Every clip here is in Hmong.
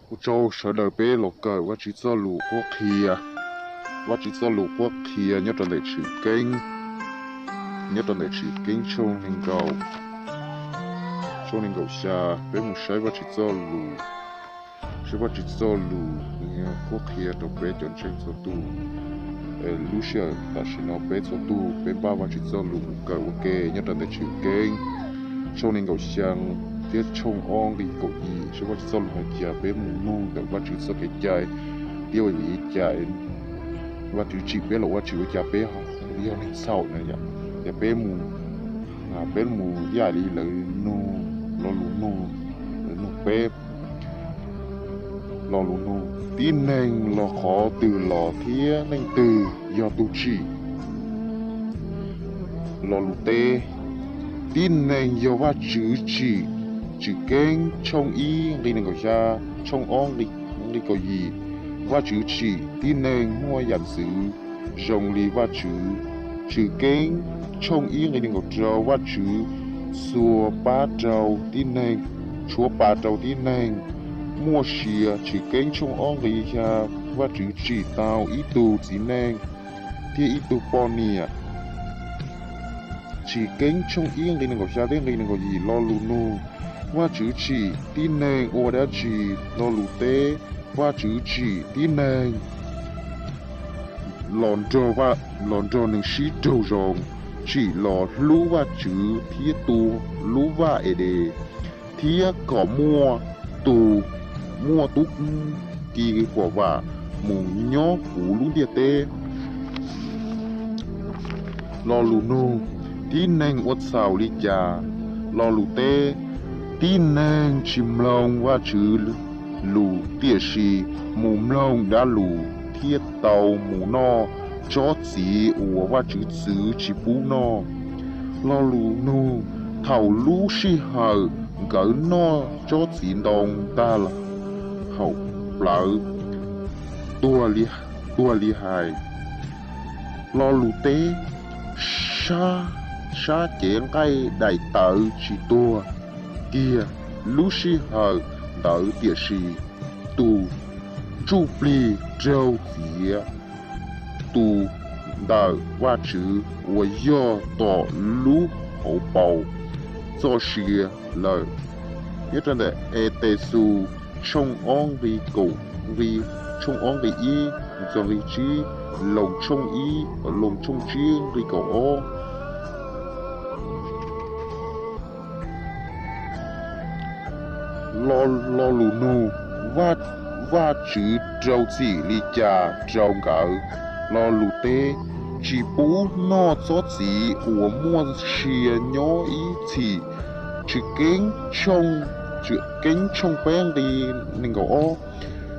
Ua tsaug sawv daws peb los kawm Vajtswv txoj lus qhuab qhia, Vajtswv txoj lus qhuab qhia nyob rau ntawm Tshwm Keeb, nyob rau ntawm Tshwm Keeb tshooj nees nkaum, tshooj nees nkaum xya. Peb mus saib Vajtswv txoj lus, saib Vajtswv txoj lus qhuab qhia rau peb cov ntseeg txhua tus. Lub sij hawm tam sim no peb txhua tus peb npaj Vajtswv txoj lus mus kawm ua ke nyob rau ntawm Tshwm Keeb tshooj nees nkaum xya thiab tshooj ob nqi kaum yim, saib Vajtswv txoj lus hais cas. Peb mus nug ntawm Vajtswv txoj kev cai thiab ua li cas Vajtswv tsim peb los ua tsis ua cas peb yog neeg txhaum na yom. Ces peb mus, peb mus yam li lawv nug, lo lus nug, lawv nug peb lo lus nug: Tib neeg los qhov twg los thiab leej twg yog tus tsim? Lo lus teb: Tib neeg yog Vajtswv tsim. Tshwm Keeb tshooj ib nqi nees nkaum xya, tshooj ob nqi kaum yim, Vajtswv tsim tib neeg muaj yam ntxwv zoo li Vajtswv. Tshwm Keeb tshooj ib nqi nees nkaum rau: Vajtswv txhua pab rau tib neeg, tshuab pa rau tib neeg muaj sia. Tshwm Keeb tshooj ob nqi xya: Vajtswv tsim tau ib tug txiv neej thiab ib tug poj niam. Tshwm Keeb tshooj ib nqi nees nkaum xya thiab nqi nees nkaum yim, lo lus nug: Vajtswv tsim tib neeg ua dab tsi? Lo lus teb: Vajtswv tsim tib neeg los nrog, los nrog nws sib raug zoo, tsim los hlub Vajtswv thiab tu lub vaj Edes, thiab kom muaj tus, muaj tub ki huam vam mus nyob puv lub ntiaj teb. Lo lus nug: Tib neeg ua txhaum li cas? Lo lus teb: Tib neeg tsis mloog Vajtswv lus, tiam sis mus mloog dab lus thiab tau mus noj tsob txiv uas Vajtswv txwv tsis pub noj. Lo lus nug: Thaum lub sij hawm nkawd noj tsob txiv ntoo tag, hauv plawv tuag li hais. Lo lus teb: Sab cev nqaij daim tawv tsis tuag kiag lub sij hawm ntawd, tiam sis tus ntsuj plig raug txiav tu ntawm Vajtswv uas yog tom lub hauv paus txoj sia lawm. Nyob rau ntawm Efexus tshooj ob nqi kaum, tshooj ob nqi ib txog nqi tsib, Loos tshooj ib, Loos tshooj tsib nqi kaum ob. Lo lus nug: Vajtswv rau txim li cas rau nkawd? Lo lus teb: Tsis pub noj txob txiv uas muaj sia nyob ib txhis. Tshwm Keeb tshooj, Tshwm Keeb tshooj peb nqi nees nkaum ob: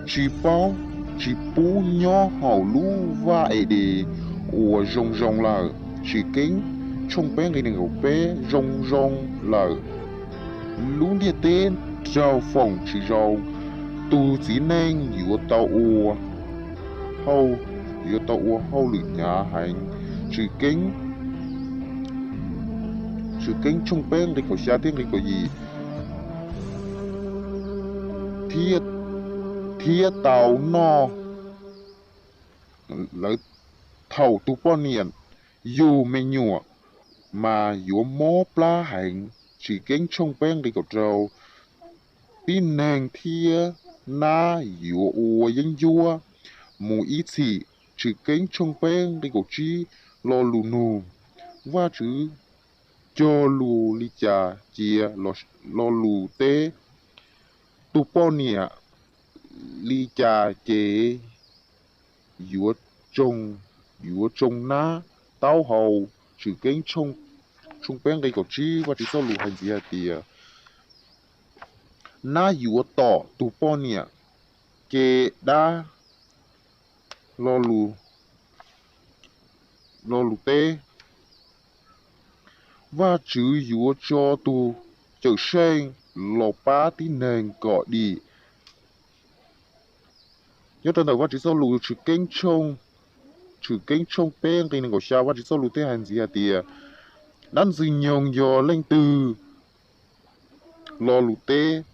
Tsis paub, tsis pub nyob hauv lub vaj Edes uas zoo zoo lawm. Tshwm Keeb tshooj peb nqi nees nkaum peb: Zoo zoo lawm, lub ntiaj teb raug foom tsis zoo, tus txiv neej yuav tau ua, yuav tau ua hauj lwm hnyav heev. Tshwm Keeb, Tshwm Keeb tshooj peb nqi kaum xya thiab nqi kaum yim: Thiab tau noj lawv thaum tus poj niam yug me nyuam mas yuav mob plab heev. Tshwm Keeb tshooj peb nqi kaum rau: Tib neeg thiab nab yuav ua yeeb ncuab mus ib txhis. Tshwm Keeb tshooj peb nqi kaum tsib: Lo lus nug: Vajtswv cog lus li cas cia? Lo lus teb: Tus poj niam li cas ces yuav tsoo, yuav tsoo nab taub hau. Tshwm Keeb tshooj peb nqi kaum tsib, Vajtswv txoj lus hais ntxiv hais tias: Nab yuav tom tus poj niam ces dab. Lo lus teb: Vajtswv yuav tso tus Cawmseej los pab tib neeg kom dim. Nyob rau ntawm Vajtswv txoj lus Tshwm Keeb, Tshwm Keeb tshooj peb nqi nees nkaum xya, Vajtswv txoj lus thiaj hais ntxiv hais tias: Dab Ntxwg nyoog yog leej twg? Lo lus teb: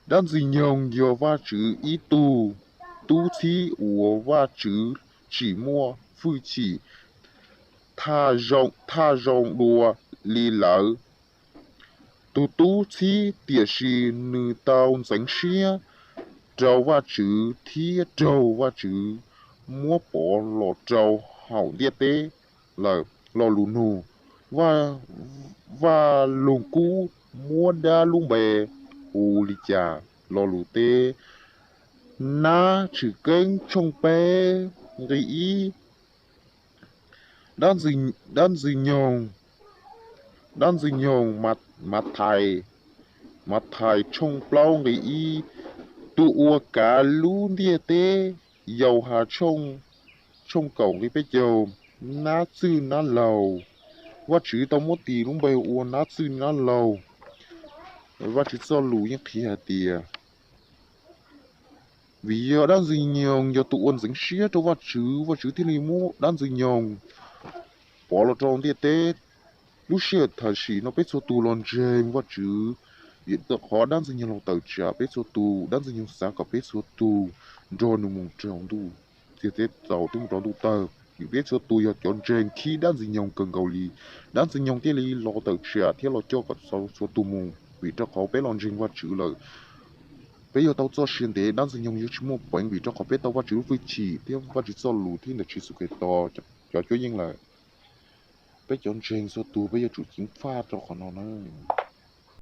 Dab Ntxwg Nyoog yog Vajtswv ib tug tub txib uas Vajtswv tsim muaj hwj chim thaj zoo dua li lawv tus tub txib, tiam sis nws tau ntxeev siab rau Vajtswv thiab raug Vajtswv muab pov los rau hauv ntiaj teb lawm. Lo lus nug: Vaj Lug Kub muab dab lub npe hu li cas? Lo lus teb: Nab Tshwm Keeb tshooj peb nqe ib. Dab Ntxwg Nyoog, Dab Ntxwg Nyoog, Mathais, Mathais tshooj plaub nqe ib. Tus uas kav lub ntiaj teb. Yauhas tshooj kaum nqe peb caug. Nab txwj nab laug. Vajtswv tau muab tis lub npe ua nab txwj nab laug. Vajtswv txoj lus yeej qhia hais tias, vim yog Dab Ntxwg Nyoog yog tus uas ntxeev siab rau Vajtswv, Vajtswv thiaj li muab Dab Ntxwg Nyoog pov los rau ntiaj teb. Lub sij hawm tam sim no peb txhua tus los ntseeg Vajtswv, vim rau qhov Dab Ntxwg Nyoog los tawm tsam peb txhua tus. Dab Ntxwg Nyoog xav kom peb txhua tus nrog nws mus rau ntuj, txiag teb txaus twb mus rau ntuj tawg. Vim peb txhua tus yog cov ntseeg khib Dab Ntxwg Nyoog kawg nkaus li, Dab Ntxwg Nyoog thiaj li los tawm tsam thiab los coj kom txhua tus mus. Vim rau qhov peb los ntseeg Vajtswv lawm, peb yog tau txoj sia ntev, Dab Ntxwg Nyoog yuav tsis muaj peev, vim rau qhov peb tau Vajtswv lub hwj chim thiab Vajtswv txoj lus thiab ntawm Tswv Yexus Khetos cov cuab yeej lawm. Peb cov ntseeg txhua tus peb yuav tsum ceev faj rau qhov no nawb.